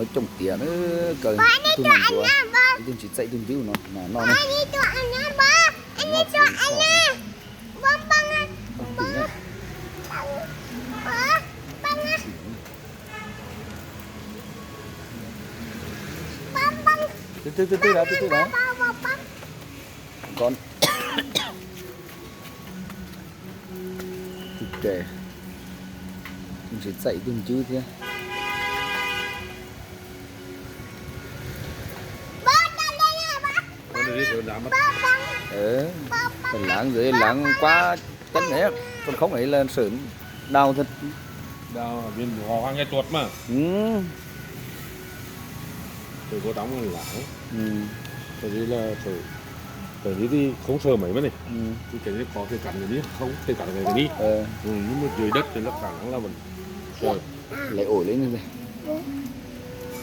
Cooj tias na, kaw ib tug nag ncuav, ib tug ntsis txaij ib tug ncuv no mas noj na. Twb twb twb twb, tus tes, tus ntsis txaij ib tug ncuv thiab. Laav ntawd laav kuab teeb, koj khoob es la sawm dau. Khoob sawm mas,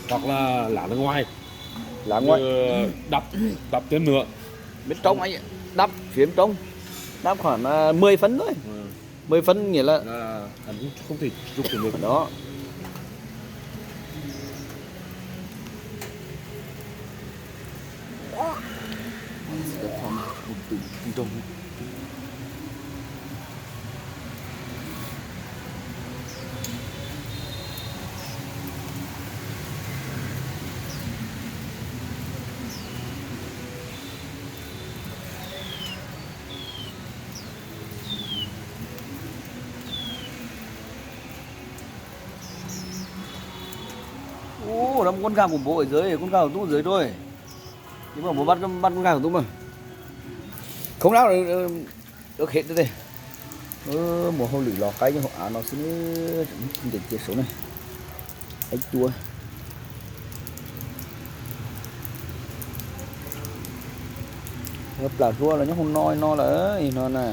hoặc là lá nước ngoài, lá nước ngoài, đắp, đắp thêm nữa. Miếng trống ấy, đắp phía miếng trống, đắp khoảng à, mười phân thôi. Mười phân nghĩa là, là không thể chụp được. Đó. Ua, nó con gà của bố ở dưới, con gà của Tú dưới rồi. Nhưng mà bố bắt, bắt con gà của Tú mà. Không đau, đau khệt đây. Mus hauj lwm los qaib nyob hauv av no xwb, ntes cia saud ne. Qaib cua. Plas hlua los nyob hauv no no lawm no na.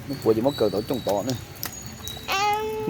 Muab puav ces muab kaw tau cooj tod na.